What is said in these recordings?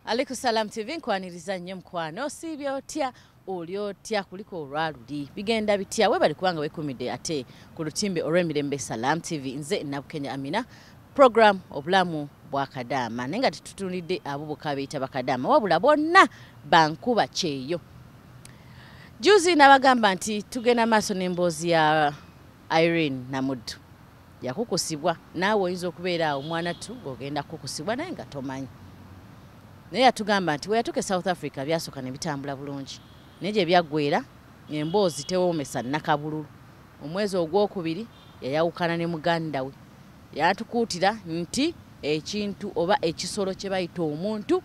Ali ku Salam TV, nkwaniriza nnyo mukwano. Osiibye otya? Oli otya? Kuliko olwaluli bigenda bitya? Webali kubanga wekumidde ate ku lutimbe olw'emirembe Salam TV. Nze Nabukenya Amina, program Obulamu bwa Kadaama, naye nga tetutunulidde abo bokka beyita bakadaama, wabula bonna bankuba kyeyo. Juzi nabagamba nti tugenda maaso n'emboozi ya Irene Namuddu. Yakukusibwa, naawe oyinza okubeera awo omwana tu ng'ogenda kukusibwa naye nga tomanyi. Naye yatugamba nti we yatuuka e South Africa byasooka ne bitambula bulungi, naye gye byaggwera emboozi tewoomesa nnakabululu. Omwezi ogwokubiri yayawukana ne muganda we. Yatukuutira nti ekintu oba ekisolo kye bayita omuntu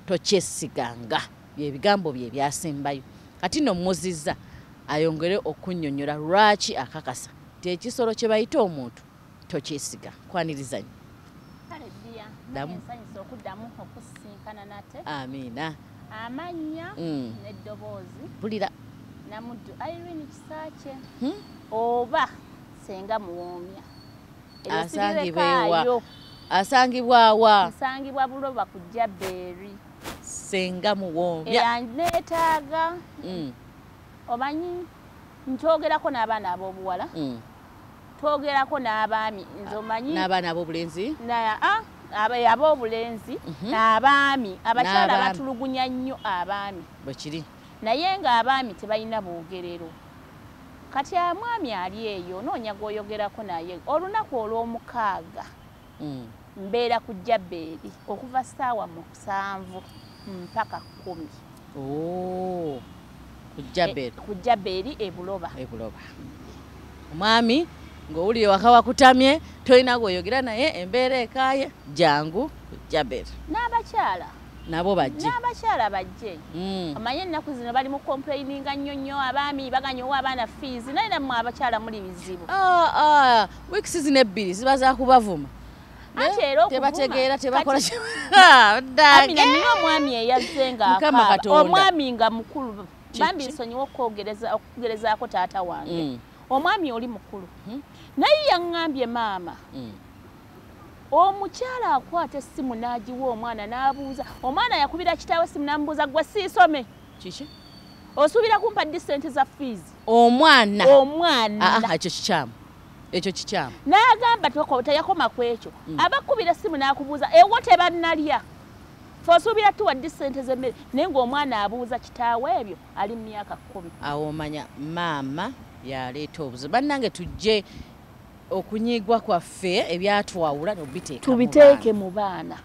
tokyesiganga, byebigambo bye byasembayo. Kati nno mmuzizza ayongere okunnyonnyola lwaki akakasa nti ekisolo kye bayita omuntu tokyesiga. Kwaniriza nnyo. Kale ddiya. Ddamu. Nsanyusa okuddamu okusisinkana nate. Amiina. Amannya n'eddoboozi. Mpulira. Namuddu Irene Kisaakye oba Senga Muwoomya. Eryo Asangibwa ewa? sibirekaayo. Asangibwa wa? Nsangibwa Buloba ku Jabbeeri. Senga Muwoomya. Era neetaaga, omanyi ntwogerako n'abaana ab'obuwala, twogerako n'abaami, nze omanyi N'abaana ab'obulenzi. Ab'obulenzi n'abaami, abakyala N'abaami. batulugunya nnyo abaami. Bwe kiri. Naye ng'abaami tebalina bwogerero. Kati amwami ali eyo noonya gw'oyogerako naye olunaku olw'omukaaga, mbeera ku Jabbeeri okuva ssaawa 7 mpaka 10. Oh, ku Jabbeeri. Ku Jabbeeri e Buloba. E Buloba. Omwami ng'owulire waka wakutamye, tolina gw'oyogera naye, embeera ekaaye, jangu ku Jabbeeri. N'abakyala. Nabo bajje. N'abakyala bajje. Omanye ennaku zino bali mu complaininga nnyo nnyo, abaami baganya owa abaana fees, naye nammwe abakyala muli bizibu. Ah, ah, weeks zino ebbiri ziba za kubavuma. Anti era okuvuma. Tebategeera, tebakola. Amina, nina omwami eyazze Mukama ng'akaaba. Katonda. Omwami nga mukulu. Kiki? Bambi nsonyiwa okugerezaako taata wange. Omwami oli mukulu. Naye yaŋŋambye, maama, omukyala akwata essimu n'agiwa omwana n'abuuza. Omwana yakubira kitaawe essimu n'amubuuza, gwe siisome. Kiki? Osuubira kumpa ddi ssente za fees? Omwana. Omwana. Ah, ah, ekyo kikyamu. Ekyo kikyamu. N'agamba teyakoma ku ekyo. Abakubira essimu n'akubuuza, ewo tebannalya. Fe osuubira tuwa ddi ssente z'emmere? Naye ng'omwana abuuza kitaawe ebyo ali mu myaka 10. Awo omanya maama yaleeta obuzibu. Bannange, tujje okunyiigwa kwaffe ebyatwawula nobiteeka mu Tubiteeke baana. mu baana.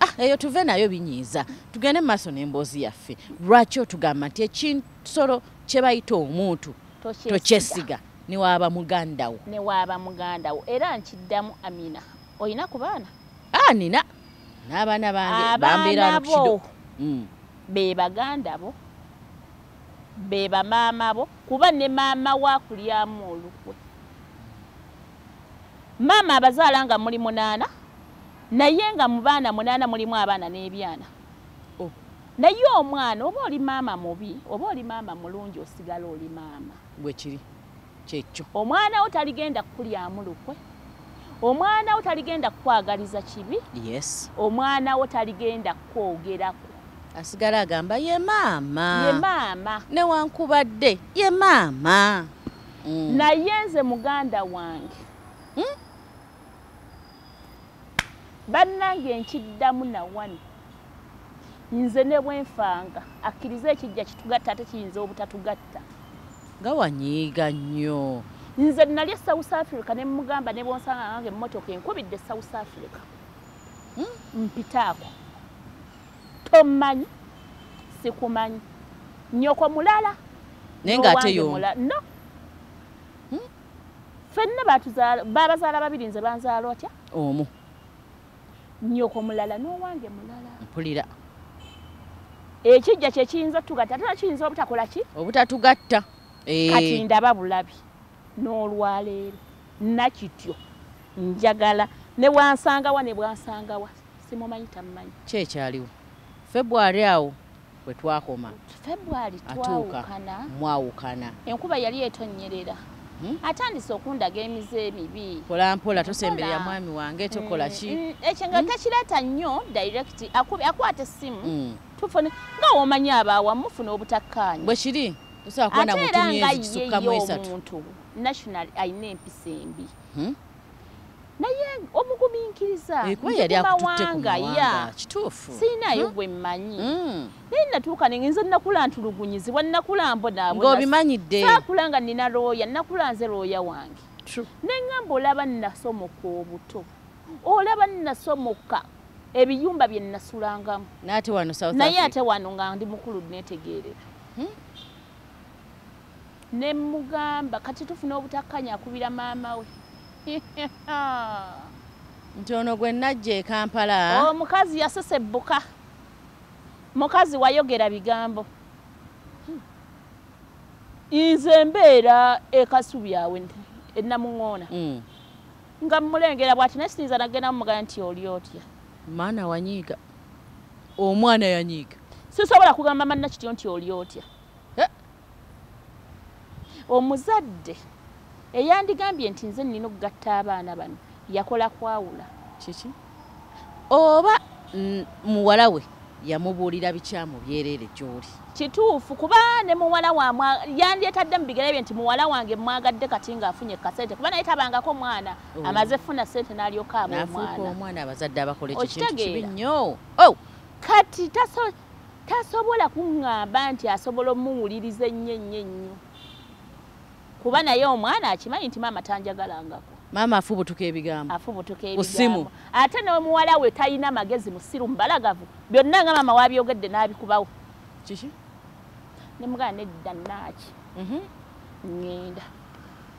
Ah, eyo tuve nayo binyiiza, tugende mu maaso n'emboozi yaffe. Lwaki otugamba nti ekisolo kye bayita omuntu tokyesiga. Tokyesiga ne waaba muganda wo? Ne waaba muganda wo. Era nkiddamu, Amina, olina ku baana? Ah, nina n'abaana bange bambeera Abaana wano ku kido. bo be baganda bo, be bamaama bo, kuba ne maama wa kulyamu olukwe. Maama abazaala nga muli munaana, naye nga mu baana munaana mulimu abaana n'ebyana. Oh. Naye omwana, oba oli maama mubi oba oli maama mulungi, osigala oli maama. Bwe kiri, kyekyo. Omwana wo taligenda kukulyamu lukwe, omwana wo taligenda kukwagaliza kibi, omwana wo taligenda kukwogerako. Asigala agamba ye maama. Ye maama. Newankubadde ye maama. Naye nze muganda wange, Bannange, nkiddamu nawano, nze ne bwenfanga akkirize ekijja kitugatta, ate kiyinza obutatugatta. Nga wanyiiga nnyo. Nze nali e South Africa ne mugamba, ne bwonsanga nange emmotoka enkubidde South Africa, mpitaako, tommanyi, sikumanyi, nnyoko mulala. Naye ng'ate n'owange y'omu. mulala. No, ffenna batuzaala, babazaala babiri, nze banzaala otya? Omu. Nnyoko mulala n'owange mulala. Mpulira. Ekijja kye kiyinza otugatta, ate nakiyinza obutakola ki? Obutatugatta. Kati ndaba bulabi n'olwaleero nakityo njagala ne bwansangawa ne bwansangawa, simumanyi, tammanyi. Kyekyaliwo February awo bwe twakoma. February. Atuuka. Twawukana. Mwawukana. Enkuba yali etonnyerera. Atandise okundaga emize emibi. Mpola mpola tosemberera mwami wange tokola ki? Ekyo nga takireeta nnyo direct akwata essimu. Tufune nga omanyi abaawa mufuna obutakkaanya. Bwe kiri tosobola kuba na muntu myezi gisukka mu esatu. National ayina empisa embi. Naye omugumiikiriza. Kuba yali akututte ku mawanga kituufu. Sirinayo gwe mmanyi. Naye natuuka ne nze nakula ntulugunyizibwa nakula mbonaabona. Ng'obimanyidde. Saakula nga nnina looya nakula nze looya wange. Ne ŋŋamba olaba nnasomoka obuto. Olaba nnasomoka ebiyumba bye nnasulangamu. N'ate wano South Africa. Naye ate wano nga ndi mukulu neetegeerera. Ne mugamba kati tufuna obutakkanya akubira maama we. Nti ono gwe najja e Kampala. Omukazi yasesebbuka. Mukazi wayogera bigambo. Nze mbeera e Kasubi awo e Namuŋŋoona. Nga mmulengera bw'ati naye siyinza nagenda mumugamba nti oli otya. Maana wanyiiga. Omwana yanyiiga. Sisobola kugamba manna kityo nti oli otya. Omuzadde eyandigambye nti nze nnina okugatta abaana bano yakola kwawula. Kiki? Oba muwala we yamubuulira bikyamu byereere gy'oli. Kituufu kuba ne muwala wa yandyetadde mu bigere bye nti muwala wange mwagadde kati ng'afunye kasente kuba naye tabangako mwana amaze funa ssente n'alyoka aba omwana. N'afuuka omwana abazadde abakola ekyo kintu kibi nnyo. Oh! Kati tasobola kuŋŋamba nti asobola omuwuliriza ennyo ennyo ennyo. Kuba naye omwana akimanyi nti maama tanjagalangako. Maama afubutuka ebigambo. Afubutuka ebigambo. Ate ne muwala we talina magezi musiru mbalagavu. Byonna nga maama wabyogedde n'abikubawo. Kiki? Ne mugamba nedda nnaaki. Ŋŋenda.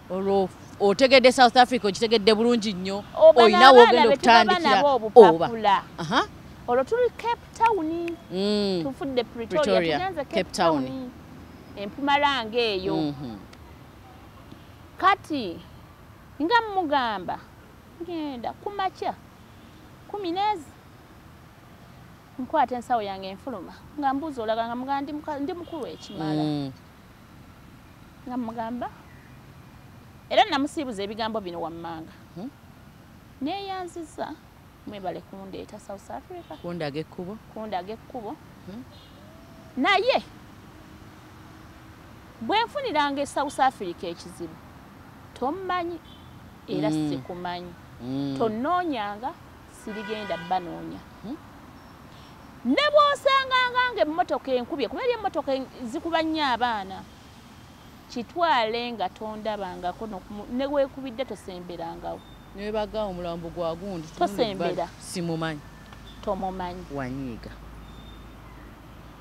Olwo otegedde South Africa okitegedde bulungi nnyo. Olina w'ogenda okutandikira oba. Olwo tuli Cape Town. Tufudde Pretoria tugenze Cape Town. Empumalanga eyo. Kati nga mugamba ngenda kumakya 14 nkwata ensawo yange enfuluma nga mbuuza olaga nga mugamba ndi mukulu ekimala. Nga mugamba era namusiibuza ebigambo bino wammanga. Neeyanziza mwebale kundeeta South Africa. Kundaga ekkubo. Kundaga ekkubo. Naye bwe nfuniranga e South Africa ekizibu tommanyi era sikumanyi. Tonoonyanga sirigenda banoonya. Ne bw'osanganga ng'emmotoka enkubye kuba eri emmotoka zikuba nnyo abaana kitwale nga tondabangako ne weekubidde tosemberangawo. Ne baga omulambo gwa gundi tosembera. Simumanyi. Tomumanyi. Wanyiiga.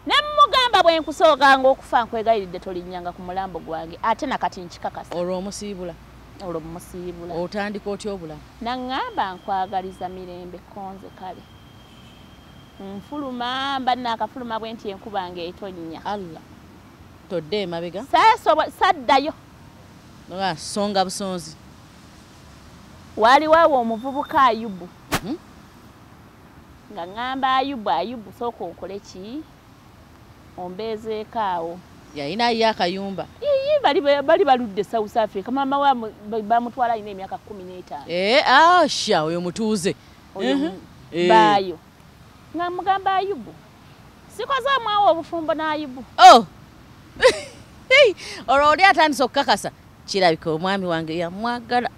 Ne mugamba bwe nkusookanga okufa nkwegayiridde tolinnyanga ku mulambo gwange ate nakati nkikakasa. Olwo omusiibula. Olwo mmusiibula. Otandika otya obulamu? Naŋŋamba nkwagaliza mirembe konze kale. Nfuluma mba naakafuluma bwe nti enkuba ng'etonnya. Allah. Todde emabega? Saddayo. Nga songa busonzi. Waaliwo awo omuvubuka Ayubu. Nga ŋŋamba Ayubu, Ayubu sooka okole ki? Ombeezeeko awo. Yalina ye akayumba. Ii bali baludde South Africa. Maama we bamutwala alina emyaka 15. Asha oyo mutuuze. Baayo. Nga mugamba Ayubu. Sikoze omwawo obufumbo n'Ayubu. Oh! Olwo oli atandise okukakasa. Kirabika omwami wange yamwagala.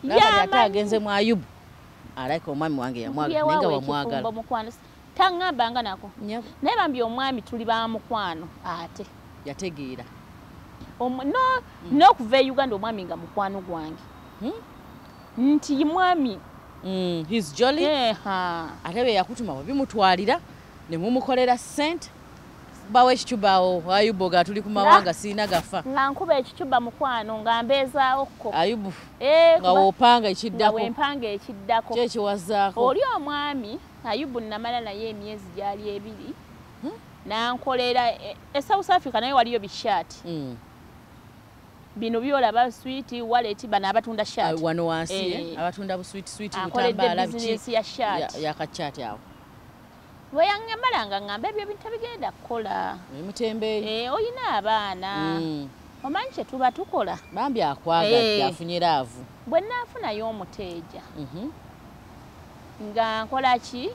Ate agenze mu Ayubu. Alabika omwami wange yamwagala naye nga wamwagala. Taŋŋambanga nako. Naye bambi omwami tuli ba mukwano ate. Yategeera. N'okuva e Uganda omwami nga mukwano gwange. Nti mwami. He's jolly. Ate bwe yakutuma bwe bimutwalira ne mumukolera ssente. Bawe ekicuba awo Ayubu nga tuli ku mawanga sirina gafa. Nga nkuba ekicuba mukwano nga mbeezaawo ko. Ayubu. Nga w'opanga ekiddako. Nga wempanga ekiddako. Ki ekiwazzaako? Oli omwami Ayubu namala naye emyezi gyali 2. Nankolera e South Africa naye waliyo bishaati. Bino byolaba sweet wallet bano abatunda shirt. Wano wansi abatunda bu sweet sweet butambaala biki ya shirt. Ya kachati awo. Bwe yangamalanga ngamba ebyo bintu bigenda kukola. Emutembeeyi. Oyina abaana. Omanyi kye tuba tukola? Bambi akwagadde, afunye love. Bwe naafunayo omuteeja, nga nkola ki?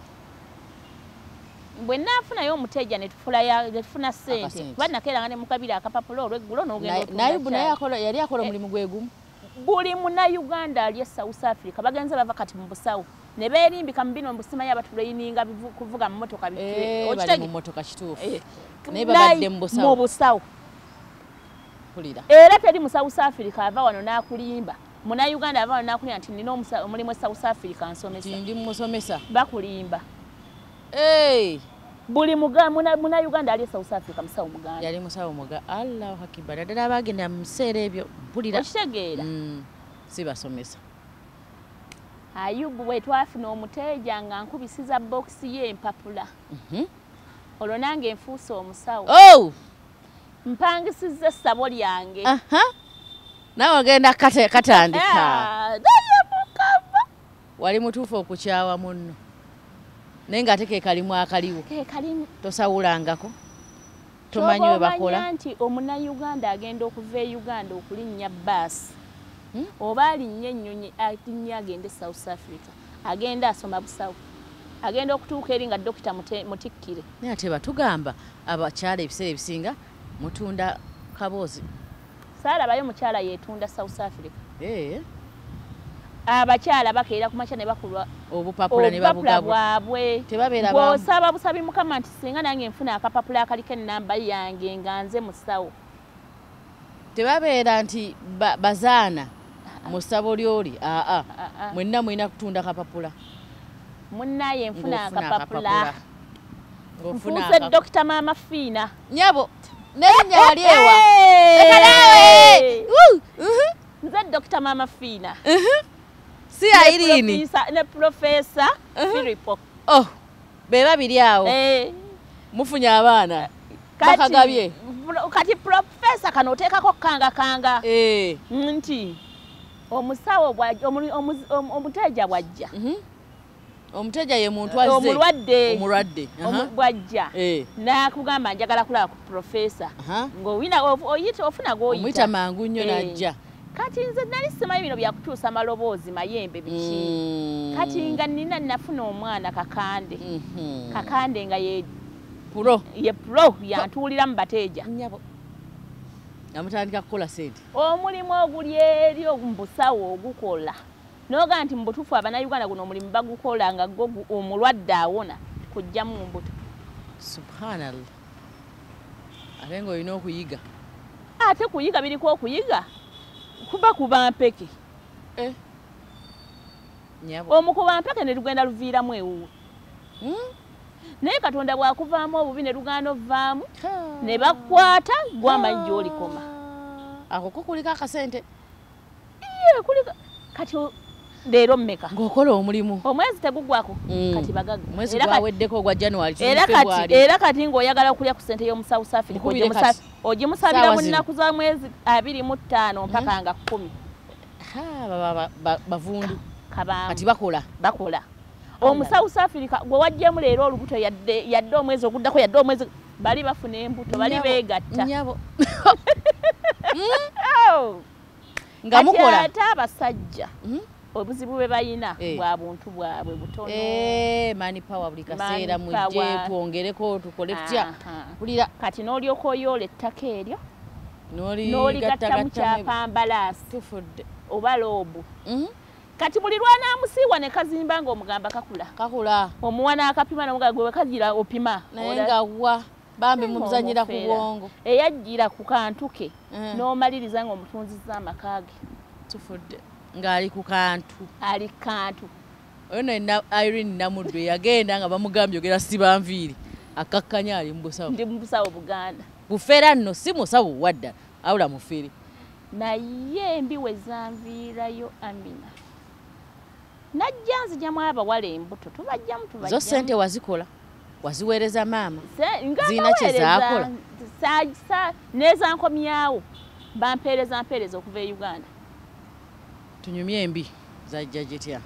Bwe naafunayo omuteeja ne tufuna ssente, kuba nakeeranga ne mukabira akapapula olw'eggulo n'ogenda otunda. Naye naye yali akola omulimu gwe gumu. Buli Munnayuganda ali e South Africa bagenze bava kati mu busawo ne beerimbika mu bino mbusimanyi abatuleyininga kuvuga mu mmotoka. Bali mu mmotoka kituufu, naye babadde mu busawo. Mu busawo. Era teri mu South Africa ava wano n'akulimba. Munnayuganda ava wano n'akulimba nti nina omulimu e South Africa nsomesa. Ndi musomesa. Bakulimba. Buli Munnayuganda ali e South Africa musawo Muganda. Yali musawo Muganda. Allahu Akbar. Ddala abagenda mu biseera ebyo mpulira. Okitegeera? Si basomesa. Ayubu bwe twafuna omuteeja nga nkubisiza bokisi y'empapula. Olwo nange nfuuse omusawo. Oh! Mpangisizza essabo lyange. Naawe ogenda katandika. Wali mutuufu okukyawa munno. Naye ng'ate ke kalimu akaliwo. Ke kalimu. Tosawulangako. Tomanyi we bakola. Nti Omunnayuganda agenda okuva e Uganda okulinnya bbaasi. Oba alinnya ennyonyi alinnya agende South Africa. Agenda asoma busawo. Agenda okutuuka eri nga dokita mutikkire. Naye ate batugamba abakyala ebiseera ebisinga mutunda kaboozi. Saalabayo mukyala yeetunda South Africa. Abakyala bakeera ku makya ne bakulwa obupapula ne babugabula bwabwe. Tebabeera bw'osaba busabi Mukama nti singa nange nfuna akapapula akaliko ennamba yange nga nze musawo. Tebabeera nti bazaana mu ssabo ly'oli. Mwenna mulina kutunda kapapula. Munnaye nfuna akapapula. Nfuuse Dokita Maama Fiina. Nnyabo n'erinnya wali ewa. Leka naawe. Nze Dokita Maama Fiina. Si Irene. Ne Profesa Filipo. Oh, be babiri awo. Mufunye abaana. Bakagabye. Kati Profesa kano oteekako kanga kanga. Nti omusawo omuteeja bw'ajja. Omuteeja ye muntu azze. Omulwadde. Omulwadde. Bw'ajja. N'akugamba njagala kulaba ku Profesa. Ng'owina oyita ofuna gw'oyita. Omuyita mangu nnyo n'ajja. Kati nze nali simanyi bino byakutuusa maloboozi mayembe biki. Kati nga nina nafuna omwana Kakande. Kakande nga ye pro. Ye pro yantuulira mu bateeja. Nnyabo. Namutandika kukola ssente. Omulimu oguli eri mu busawo ogukola. N'oga nti mu butuufu Abannayuganda guno omulimu bagukola nga gwo omulwadde awona kujjamu mbuto. Subhanallah. Ate ng'olina okuyiga. Ate kuyiga biriko okuyiga. Kuba kuba mpeke. Omukuba mpeke ne lugenda luviiramu ewuwe. Naye Katonda bw'akuvaamu obubi ne lugaana ovaamu ne bakwata gw'amanyi gy'olikoma. Ako ko kuliko akasente. Iye kuliko. Kati leero mmeka? Ng'okola omulimu. Omwezi teguggwako. Kati bagaga. Omwezi gwaweddeko ogwa January. Era kati ng'oyagala okulya ku ssente y'omu South Africa ogimusabira mu nnaku za mwezi 25 mpaka nga 10. Bavundu. Kati bakola. Bakola. Omu South Africa gwe wajjamu leero olubuto yadde omwezi oguddako yadde omwezi bali bafuna embuto bali beegatta. Nnyabo. Nga mukola. Ate abasajja obuzibu bwe balina bwa buntu bwabwe butono. Money power buli kaseera mujje twongereko tukole tutya. Mpulira. Kati n'olyoka oyoola ettaka eryo n'oligattamu kyapambalaasi tufudde oba loobu. Kati buli lw'anaamusiiwa ne kazimba ng'omugamba kakula. Kakula. Omuwa n'akapima n'omugamba gwe kagira opima. Naye nga wa bambi muzanyira ku bwongo. Eyajjira ku kantu ke n'omaliriza ng'omutunzizza amaka ge. Tufudde. Ng'ali ku kantu. Ali kantu. Oyo nno Irene Namuddu yagenda nga bamugambye ogera siba nviiri. Akakkanya ali mu busawo. Ndi mu busawo Buganda. Bufera nno si musawo wadda awula mufere. Naye embi we zanviirayo Amina. Najja nzijamu abawala embuto tubajjamu tubajjamu. Zo ssente wazikola. Waziweereza maama. Zirina kye zaakola. Nezankomyawo. Bampeereza mpeereza okuva e Uganda. Tunyumye embi zajja gitya?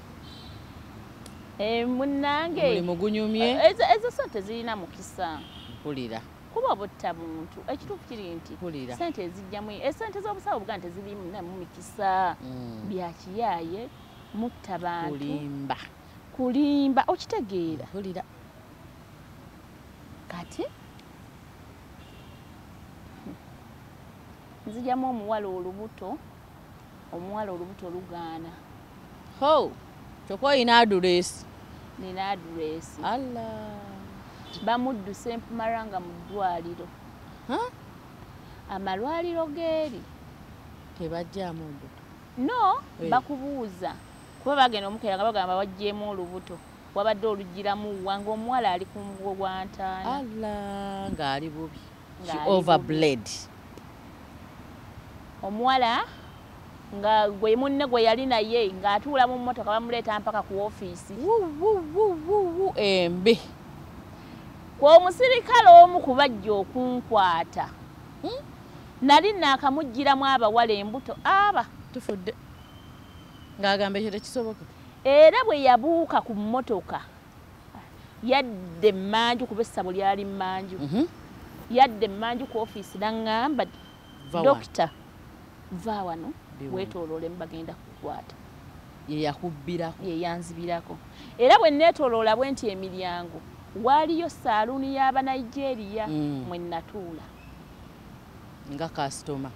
Munnange. Omulimu gunyumye. Ezo ssente zirina mukisa. Mpulira. Kuba butta muntu ekituufu kiri nti sente ezijjamu esente z'obusawo buga nti zirimu namu mikisa bya kiyaaye mutta bantu kulimba okitegeera. Mpulira. Kati nzijamu omuwala olubuto lugaana. Ho, kyokka olina aduleesi. Nina aduleesi. Allah. Bamudduse Mpumalanga mu ddwaliro. Amalwaliro geeri tebajjaamu mbuto. No, bakubuuza kuba bagenda omukeera nga bagamba waggyemu olubuto wabadde olugiramu wa ng'omuwala ali ku mugugo gwa ntaana. Allah, ng'ali bubi. She overbled. Omuwala nga gwe munne gwe yali naye ng'atuula mu mmotoka bamuleeta mpaka ku ofiisi. Embi. Omusirikale omu ku bajja okunkwata. Nali naakamuggyiramu abawala embuto aba. Tufudde. Ng'agamba ekyo tekisoboka. Era bwe yabuuka ku mmotoka yadde emmanju kuba essabo lyali mmanju. Yadde emmanju ku ofiisi n'aŋŋamba dokita va wano weetooloole bagenda kukukwata. Ye yakubbirako. Ye yanzibirako. Era bwe neetooloola bwe nti emiryango waaliyo saaluuni y'Abanigeria mwe natuula. Nga kasitoma.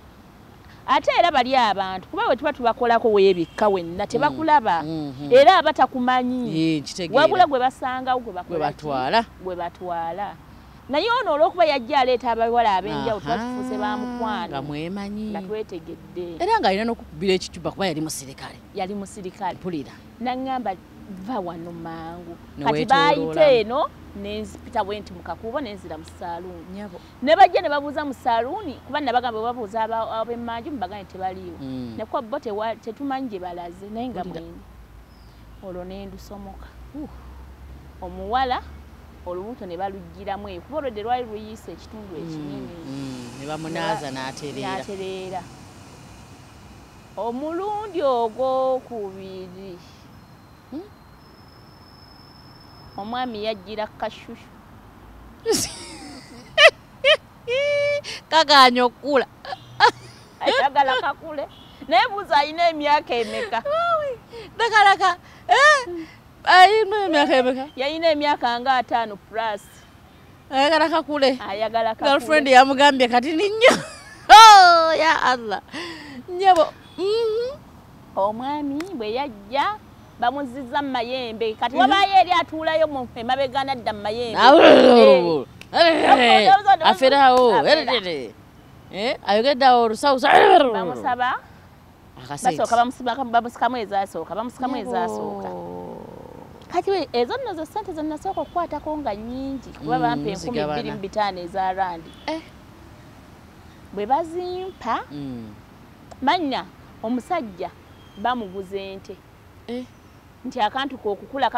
Ate era bali abantu kuba bwe tuba tubakolako weebikka wenna tebakulaba. Era abatakumanyi. Wabula gwe basangawo gwe bakola gwe batwala. Naye ono olw'okuba yajja aleeta abawala ab'enjawulo tuba tufuuse ba mukwano. Nga mwemanyi. Nga twetegedde. Era ng'alina n'okukubira ekicupa kuba yali musirikale. Yali musirikale. Mpulira. N'aŋŋamba va wano mangu. Kati baayita eno nenzipita bwe nti mu kakubo nenzira mu saaluuni. Ne bajja ne babuuza mu saaluuni kuba nabagamba bwe babuuza ab'emmanju mubagambye tebaliiwo. Ne kuba bo tetumanyi gye balaze naye nga mwendi. Olwo ne ndusomoka. Omuwala olubuto ne baluggyiramu eyo kuba olwedde lwali luyiise ekitundu ekinene. Ne bamunaaza n'atereera. Omulundi ogwokubiri omwami yajjira kashushu. Kagaanye okukula. Ayagala kakule. Naye buuza alina emyaka emeka. Nakalaka. Alina emyaka emeka. Yalina emyaka nga 5 plus. Ayagala kakule. Ayagala kakule. Girlfriend yamugambye kati nnyo. Oh ya Allah. Nnyabo. Omwami bwe yajja bamuzizza mu mayembe kati wabayo eri atuulayo mu emabega n'adda mu mayembe. Aferawo. Ayogedde awo olusawo. Bamusaba. Basooka bamusikamu ezasooka bamusikamu ezasooka. Kati ezo nno zo ssente ze nasooka okukwatako nga nnyingi kuba bampa 2500 eza randi. Bwe bazimpa manya omusajja bamuguza ente. Nti akantu k'okukula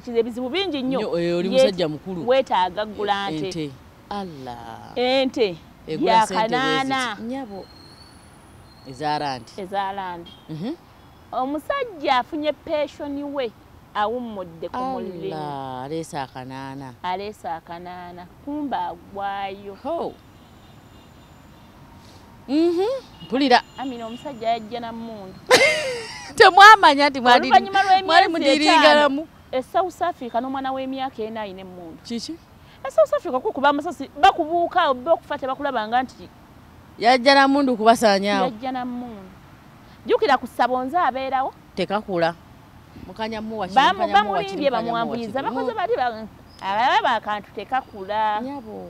ebizibu bingi nnyo. Oli musajja mukulu. Weetaaga ggula nte. Allah. Ente ya kanaana. Nnyabo. Eza randi. Eza randi. Omusajja afunye pensioni we awummudde ku mulimu. Allah, aleese akanaana. Aleese akanaana. Kumba agwayo. Mpulira. Amina omusajja yajja na mmundu. Temwamanya nti mwali mudiringalamu. E South Africa n'omwana w'emyaka 4 alina emmundu. Kiki? E South Africa kukuba amasasi bakubuuka oba okufa tebakulabanga nti yajja na mmundu kubasaanyaawo. Yajja na mmundu. Jjukira ku ssabo nze abeerawo. Tekakula. Mukanya muwa kiri, mukanya muwa kiri, Bamulimbye bamuwambuyiza bakoze bali abalaba akantu tekakula. Nnyabo.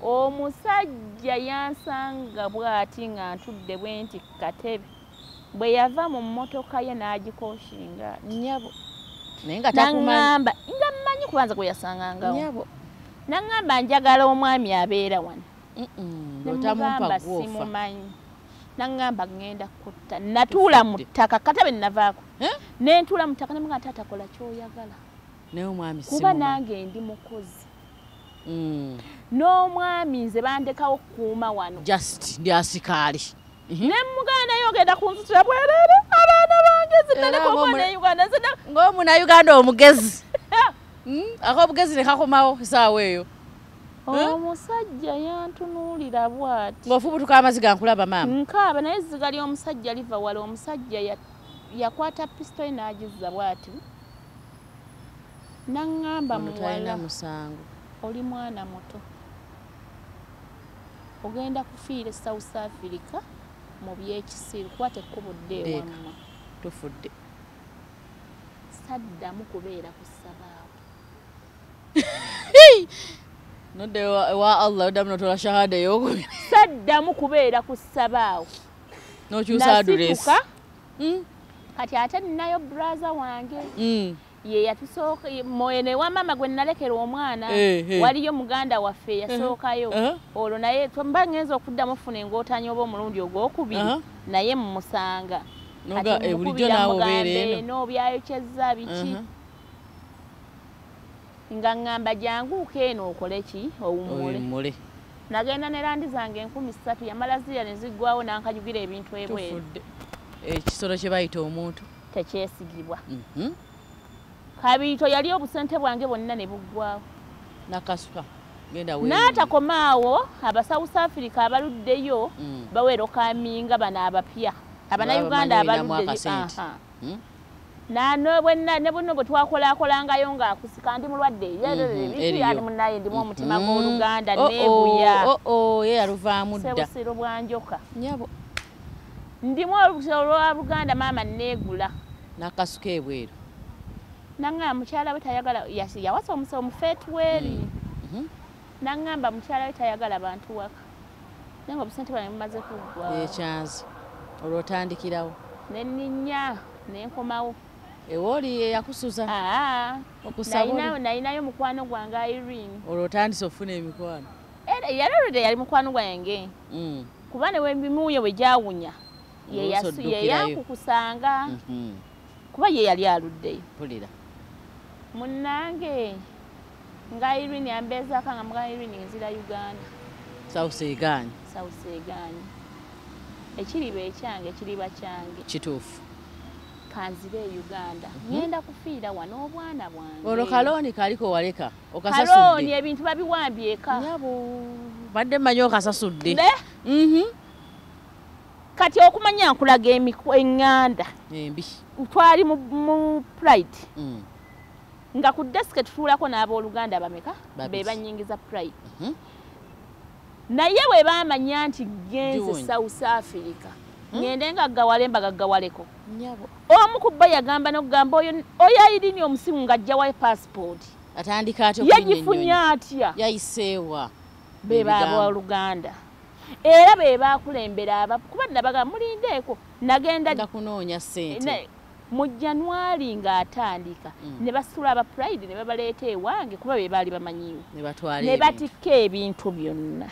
Omusajja yansanga bw'ati nga ntudde bwe nti ku katebe. Bwe yava mu mmotoka ye n'agikoshinga. Nnyabo. Naye nga takumanyi. N'aŋŋamba nga mmanyi kubanza gwe yasangangawo. Nnyabo. N'aŋŋamba njagala omwami abeera wano. Otamumpa gwofa. Simumanyi. N'aŋŋamba ŋŋenda kutta. Natuula mu ttaka katebe navaako. Ne ntuula mu ttaka ne mugamba taata kola ky'oyagala. Naye omwami Kuba simumanyi. nange ndi mukozi. N'omwami nze bandekawo kukuuma wano. Just ndi asikaali. Ne muganda yogenda kunzitira bwerere abaana bange zinaleka omwana e Uganda Ng'omunnayuganda omugezi. Ak'obugezi ne kakomawo essaawa eyo. Omusajja yantunuulira bw'ati. Ng'ofubutuka amaziga nkulaba maama. Nkaaba naye ezziga ly'omusajja liva wala. Omusajja yakwata pisitoli n'agizza bw'ati. N'aŋŋamba muwala musango. Oli mwana muto. Ogenda kufiira e South Africa mu by'ekisiru kwata ekkubo dde ewammwe. Tufudde. Saddamu kubeera ku ssabaawo. Nodde ewa Allah oddamu n'otola shahada ey'okubiri. Saddamu kubeera ku ssabaawo. N'okyusa address. Kati ate ninayo brother wange. Ye yatusooka mwene wa maama gwe nalekera omwana waliyo muganda waffe yasookayo olwo naye mba ngenza okuddamu ofuna engootanyi oba omulundi ogwokubiri naye mmusanga. Kati bulijjo naawe obeera eno byayokyezza biki nga ŋŋamba janguuka eno okole ki owummule. Nagenda ne landi zange 3,000 yamala zirya ne ziggwawo n'ankajugira ebintu ebweru. Ekisolo kye bayita omuntu tekyesigibwa. Kabiito yali obusente bwange bwonna ne buggwawo. Nakasuka genda weeru. N'atakomaawo aba South Africa abaluddeyo bawerokaminga bano abapya. Abannayuganda abaluddeyo. Ne buno bwe twakolakolangayo ng'akusika ndi mulwadde eri munnaye ndimu omutima gw'Oluganda neebuya. Ye yaluvaamu dda. Sebusiru bwa njoka. Nnyabo. Ndimu olusiro lwa Buganda maama neegula. Nakasuka ebweru. Nangamba mukyala we tayagala yawasa omusawo mufeetweri. Nangamba mukyala we tayagala bantu waka. Naye nga obusente bwange bumaze kuggwa. Ekyanzi. Olwo otandikirawo. Ne nninnya ne nkomawo. Ewooli eyakusuza. Nayinayo mukwano gwange Irene. Olwo otandise okufuna emikwano. Era yali oludde yali mukwano gwange. Kuba ne wembimuuyo bwe gyawunya. Ye yankukusanga. Kuba ye yali aluddeyo. Mpulira. Munnange nga Irene ambeezaako nga muga Irene nzira Uganda. South egaanye. South egaanye. Ekiriba ekyange kiriba kyange. Kituufu. Kanzire e Uganda. Ngenda kufiira wano obwana bwange. Olwo kalooni kaliko waleka okasasudde. Kalooni ebintu babiwambye eka. Nnyabo badde mmanyi okasasudde. Kati okumanya nkulaga eŋŋanda. Embi. Twali mu Pride. Nga ku desk tutuulako n'abooluganda bameka be bannyingiza Pride. Naye bwe baamanya nti genze South Africa ngende nga gawale mbagaggawaleko. Omu ku bo yagamba n'okugamba oyo Irene omusimu ng'ajja wa passport. Atandika atya okulinnya ennyonyi? Yagifunye atya? Yayiseewa. Be babooluganda. Era be bakulembera kuba nabagamba mulindeeko nagenda kunoonya ssente. Mu January ng'atandika ne basula aba Pride ne babaleeta ewange kuba be baali bamanyiwo. Ne batwala ne batikka ebintu byonna.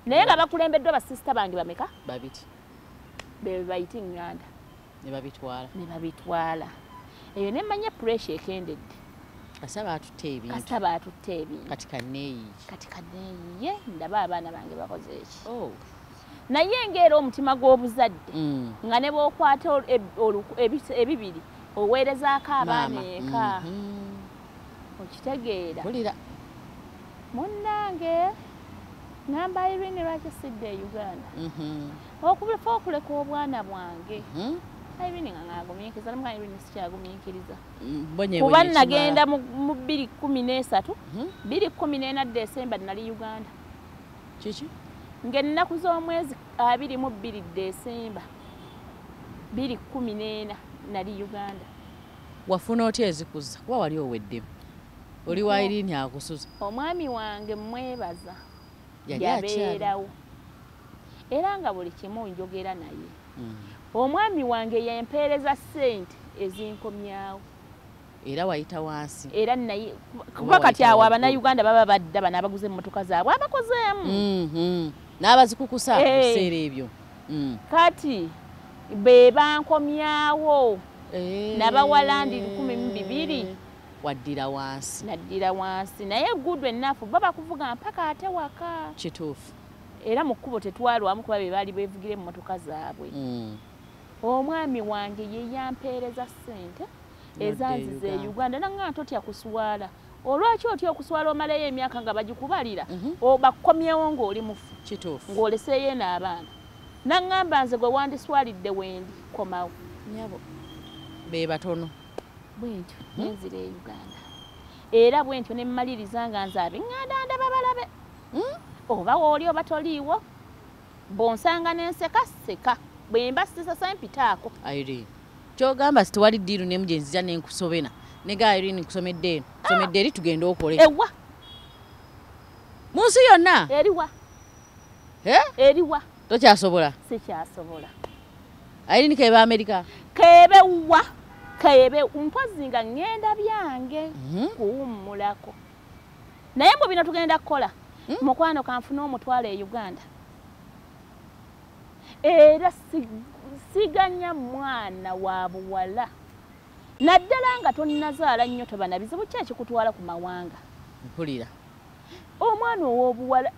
Naye nga bakulembeddwa basisita bange bameka? Babiri. Be bayita eŋŋanda. Ne babitwala. Ne babitwala. Eyo ne mmanya pressure ekendedde. Kasita baatutte ebintu. Kasita baatutte ebintu. Kati kanneeyiye. Kati kanneeyiye ndaba abaana bange bakoze eki. Naye ng'era omutima gw'obuzadde nga ne bw'okwata ebibiri oweerezaako abaana eka. Okitegeera. Mpulira. Munnange ngamba Irene lwaki sidde e Uganda. Okufa okuleka obwana bwange. Irene nga ng'agumiikiriza namuga Irene sikyagumiikiriza. Kuba nagenda mu 2013, 2014 Desemba nali Uganda. Kiki? Ng'ennaku z'omwezi 22 Desemba 2014 nali Uganda. Wafuna otya ezikuza? Kuba wali oweddemu. Oli wa Irene akusuza. Omwami wange mwebaza. Yabeerawo. Era nga buli kimu njogera naye. Omwami wange yampeereza ssente ezinkomyawo. Era wayita wansi. Era naye kuba kati awo Abannayuganda baba badda bano abaguze emmotoka zaabwe abakozeemu. N'abazikukusa mu biseera ebyo. Kati be bankomyawo. Nabawa landi 12,000. Waddira wansi. Naddira wansi naye good enough baba kuvuga mpaka ate waka. Kituufu. Era mu kkubo tetwalwamu kuba be baali beevugira emmotoka zaabwe. Omwami wange ye yampeereza ssente ezanziza e Uganda nanga totya kuswala. Olwaki otya okuswala omaleyo emyaka nga bagikubalira, obakomyewo ng'oli mufu, Kituufu. ng'oleseeyo n'abaana. Naŋŋamba nze gwe wandiswalidde wendi komawo. Nyabo be batono. Bwentyo nenzira e Uganda. Era bwentyo ne mmaliriza nga nze ab'eŋŋanda ndaba balabe. Oba wooli oba toliiwo, bw'onsanga n'enseka seka, bwe mba sisasa mpitaako. Irene, kyogamba sitewali ddiiru nemu gye nzija ne nkusobena nega Irene nkusomedde eno, nsomedde eri tugende okole. Ewa. Mu nsi yonna? Eriwa. Eh? Eriwa. Tokyasobola? Sikyasobola. Irene kebe Amerika? Kebe wa? Kebe mpozi nga ŋŋenda byange kuwummulako. Naye mbu bino tugenda kukola. Mukwano kanfune omutwalo e Uganda. Era siganya mwana wa buwala. Naddala nga tonnazaala nnyo toba na bizibu ki ekikutwala ku mawanga. Mpulira. Omwana ow'obuwala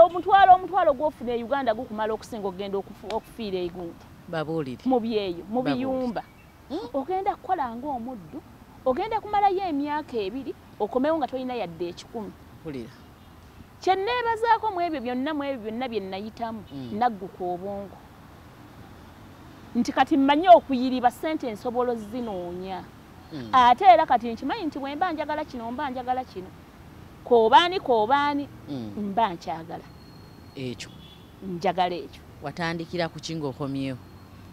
omutwalo gw'ofuna e Uganda gukumala okusinga okugenda okufiira egundi. Babuulire. Mu byeyo, mu biyumba. Ogenda kukola ng'omuddu, ogenda kumalayo emyaka 2 okomewo nga tolina yadde 1,000. Mpulira. Kye neebazaako mu ebyo byonna bye nayitamu, nagguka obwongo. Nti kati mmanyi okuyiriba ssente nsobola ozinoonya. Ate era kati nkimanyi nti bwe mba njagala kino, mba njagala kino. Koobaani koobaani, mba nkyagala. Ekyo. Njagala ekyo. Watandikira ku ki ng'okomyewo?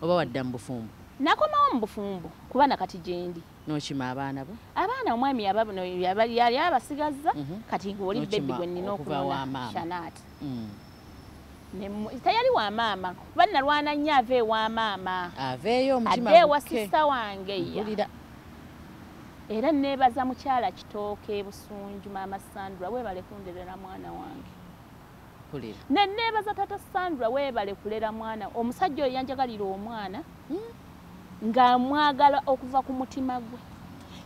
Oba wadda mu bufumbo? Nakomawo mu bufumbo kuba nakati gye ndi. N'okima abaana bo? Abaana omwami yali abasigazza, kati ng'oli bbebi gwe nnina okunona Shanaati. Teyali wa maama, kuba nalwana nnyo ava ewa maama. Aveeyo omutima Adde ewa sisita wange ya. Era neebaza mukyala Kitooke e Busunju, maama Sandra, weebale kunderera mwana wange. Ne neebaza tata Sandra, weebale kulera mwana. Omusajja oyo yanjagalira omwana ng'amwagala okuva ku mutima gwe.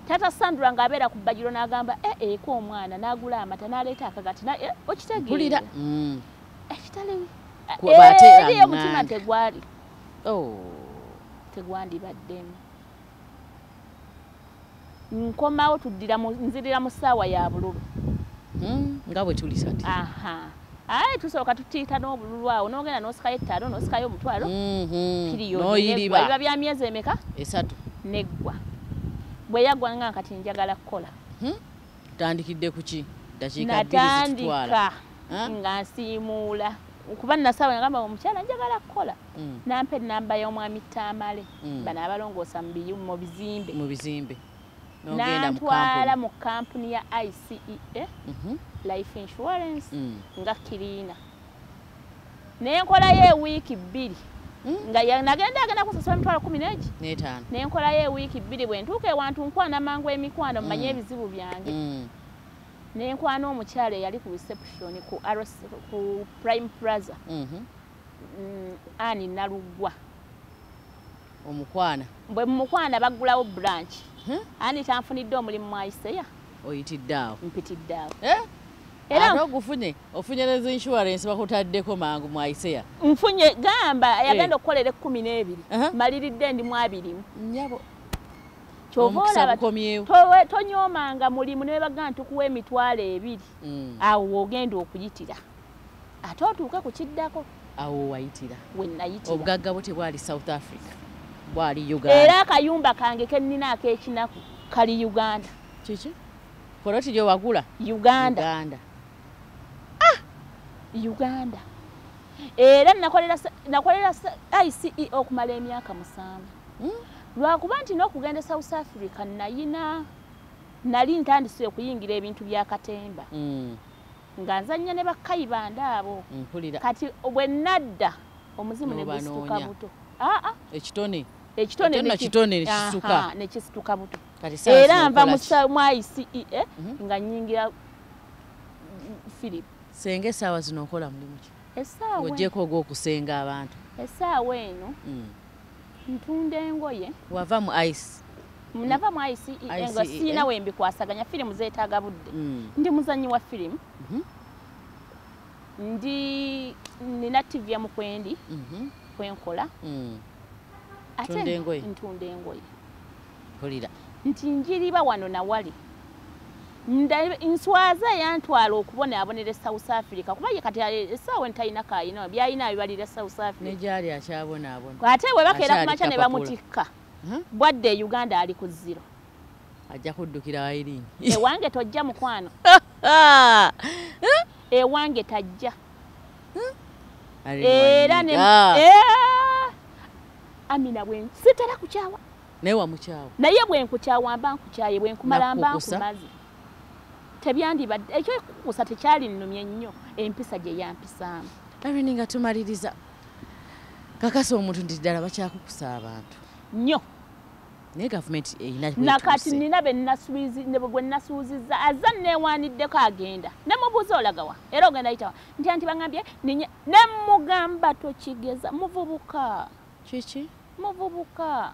Tata Sandra ng'abeera ku bbajiro n'agamba eko omwana, n'agula amata n'aleeta akagati, okitegeera. Mpulira. Ekitali Ate eri omutima tegwali. Tegwandibaddemu. Nkomawo tuddira nzirira mu ssaawa ya bululu. Nga bwe tuli kati. Aha. Aye tusooka tutiita n'obululu awo n'ogenda n'osikayo 5 n'osikayo 10,000. N'oyiriba. Biba bya myezi emeka? 3. Neggwa. Bwe yaggwa nga kati njagala kukola. Tutandikidde ku ki? Ddakiika 2 zitutwala. Natandika nga nsiimuula. Kuba nasaba ngamba omukyala njagala kukola. Nampa ennamba y'omwami Tamale. Bano abalongoosa mu bizimbe. Mu bizimbe. Nantwala mu kampuni ya ICEA, Life Insurance, nga kirina. Nenkolayo ewiiki 2. Nga nagenda agenda kusasula emitwalo 15. Nenkolayo ewiiki 2 bwe ntuuka ewantu nkwana mangu emikwano mmanye ebizibu byange. Nenkwana omukyala eyali ku reception ku ku Prime Plaza. Ani Nalugwa. Omukwana. Bwe mukwana baggulawo branch. Ani tanfunidde omulimu mu ICEA. Oyitidde awo. Mpitidde awo. Era ogufunye, ofunye neze insurance bakutaddeko mangu mu ICEA. Nfunye gamba yagenda okukolera 12. Maliridde ndi mu 20. Nnyabo. Ky'ova olaba tonyoomanga mulimu ne bagamba nti tukuwa 20,000. Awo ogenda okuyitira. Ate otuuke ku kiddako. Awo wayitira. We nayitira. Obugagga bwo tebwali South Africa. Bwali Uganda. Era akayumba kange ke nnina ak'ekinaku kali Uganda. Kiki? Poloti gye wagula? Uganda. Uganda. Uganda. Era nakolera ICE okumala emyaka 7. Lwakuba nti n'okugenda South Africa nali ntandise okuyingira ebintu bya katemba. Nga nzannya ne bakkayibanda abo. Mpulira. Kati bwe nadda omuzimu ne gusituka buto. Ekitone. Ekitone nekisituka. Nekisituka buto. Era nva mu ICE nga nnyingira Philip. Senga essaawa zino okola mulimu ki? Essaawa. Ng'oggyeko ogw'okusenga abantu. Essaawa eno ntunda engoye. Wava mu ICE. Nava mu ICE nga sirina we mbikwasaganya, firimu zeetaaga budde. Ndi muzannyi wa firimu. Ndi nina TV ya Mukwendi kwenkola. Ate ntunda engoye. Mpulira. Nti njiriba wano na wali. Nswaza yantwala okubonaabonera South Africa kuba ye kati essaawa ntalina kaayina byalina abibalira South Africa. Ne gyali akyabonaabona. Ate bwe bakeera ku makya ne bamutikka. Bwadde e Uganda ali ku zero. Ajja kuddukira Irene. Ewange tojja mukwano. Ewange tajja. Era ne Amina bwe sitera kukyawa. Naye wamukyawa. Naye bwe nkukyawa mba nkukyaye bwe nkumala mba nkumaze. Tebyandibadde ekyo kukusa tekyali nnumye nnyo empisa gye yampisaamu. Irene nga tumaliriza. Kakasa omuntu nti ddala bakyakukusa abantu. Nnyo. Naye gavumenti erina nakati nina be nnasuuzizza azza neewaaniddeko agenda ne mubuuza olagawa era ogenda yitawa nti anti bangambye ne mugamba tokigeza muvubuka. Kiki? Muvubuka.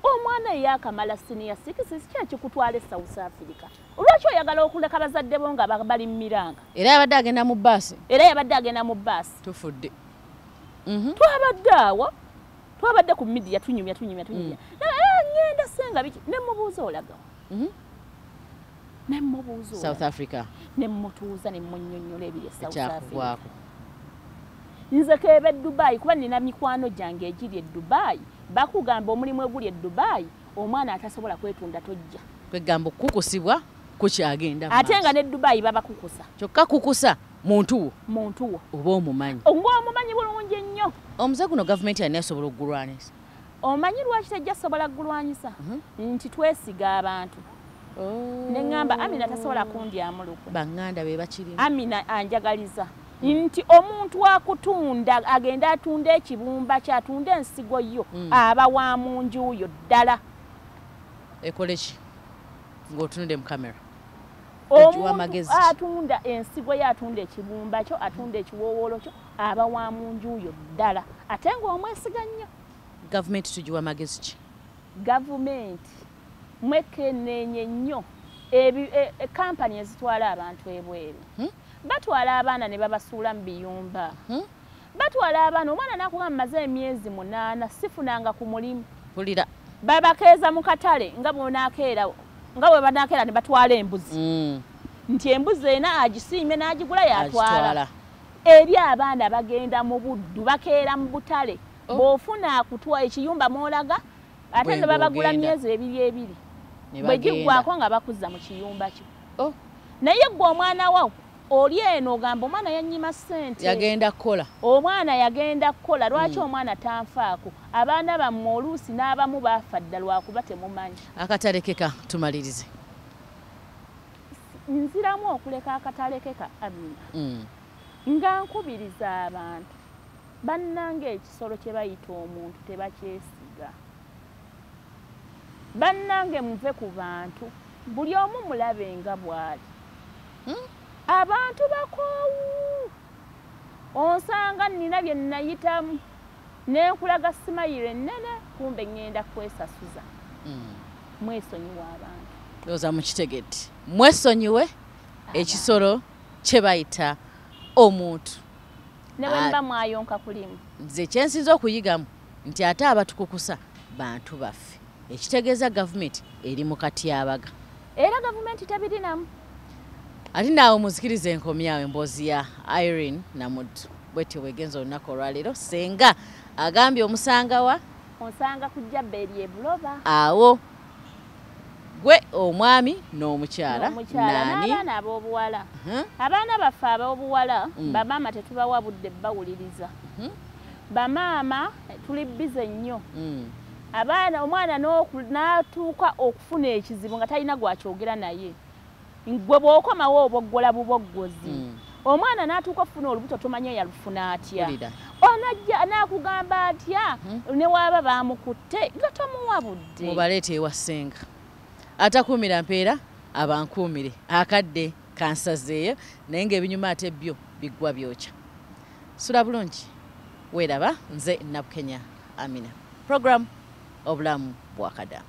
Omwana eyakamala senior 6 ki ekikutwala e South Africa? Lwaki oyagala okuleka bazadde bo nga bali mu miranga? Era yabadde agenda mu bbaasi. Era yabadde agenda mu bbaasi. Tufudde. Twabadde awo. Twabadde ku media tunyumya. Ngenda senga biki ne mubuuza olagawa. Ne mubuuza South Africa. Ne mutuuza ne munnyonnyola ebiri e South Africa. Nze keebe Dubai kuba nina mikwano gyange egiri e Dubai. Bakugamba omulimu oguli e Dubai omwana atasobola kwetunda tojja. Kwegamba okukusibwa kukyagenda. Ate nga ne Dubai babakukusa. Kyokka kukusa muntu wo. Muntu wo. Oba omumanyi. Ng'omumanyi bulungi nnyo. Omuze guno gavumenti alina esobola okugulwanyisa. Omanyi lwaki tejja sobola kugulwanyisa? Nti twesiga abantu. Ne ŋŋamba Amina tasobola kundyamu lukwe. Banganda be bakirimu. Amina anjagaliza. Nti omuntu akutunda agenda atunda ekibumba kye atunda ensigo yo aba wa mu nju yo ddala. Ekole ki? Ng'otunudde mu kamera. Omuntu atunda ensigo ye atunda ekibumba kyo atunda ekiwoowolo kyo aba wa mu nju yo ddala ate ng'omwesiga nnyo. Gavumenti tugiwa magezi ki? Gavumenti mwekenneenye nnyo kampani ezitwala abantu ebweru. Batwala abaana ne babasuula mu biyumba. Batwala abaana omwana n'akugamba mmaze emyezi 8 sifunanga ku mulimu. Mpulira. Babakeeza mu katale nga bw'onaakeera nga bwe banaakeera ne batwala embuzi. Nti embuzi ena agisiimye n'agigula yatwala. Eri abaana bagenda mu buddu bakeera mu butale. Bw'ofuna akutwa ekiyumba mw'olaga ate ne babagula myezi 2 2. Bwe giggwako nga bakuzza mu kiyumba kyo. Naye ggwe omwana wo oli eno ogamba omwana yannyima ssente. Yagenda kukola. Omwana yagenda kukola lwaki omwana tanfaako? Abaana bammwe oluusi n'abamu baafa dda lwakuba temumanyi. Akatalekeka tumalirize. Nziramu okuleka akatalekeka Amina. Nga nkubiriza abantu bannange ekisolo kye bayita omuntu tebakyesiga. Bannange muve ku bantu buli omu mulabe nga bw'ali. Abantu bakoowu. Onsanga nnina bye nnayitamu ne nkulaga simayiro ennene kumbe ŋŋenda kwesasuza. Mwesonyiwe abantu. Ndowooza mukitegedde. Mwesonyiwe ekisolo kye bayita omuntu. Ne bwe mba mwayonka kulimu. Nze kye nsinza okuyigamu nti ate abatukukusa bantu baffe. Ekitegeeza gavumenti eri mu katyabaga. Era gavumenti tebirinamu. Ate naawe muzikirize enkomyawo emboozi ya Irene Namuddu. Bwetyo bwegenza olunaku olwaleero. Ssenga agambye omusanga wa? Osanga ku Jaberi e Buloba. Awo gwe omwami n'omukyala nani? N'abaana ab'obuwala. Abaana baffe ab'obuwala bamaama tetubawa budde bawuliriza. Bamaama tuli bize nnyo. Abaana omwana n'atuuka okufuna ekizibu nga talina gwakyogera naye. Gwe bw'okomawo oboggola buboggozi. Omwana n'atuuka okufuna olubuto tomanya yalufuna atya. Onajja n'akugamba atya ne waaba baamukutte nga tomuwa budde. Mubaleete ewa ssenga. Atakuumira mpeera abankuumire. Akadde kansazeeyo naye ng'ebinyuma ate byo biggwa byokya. Sula bulungi weeraba nze Nabukenya Amina. Program Obulamu bwa Kadaama.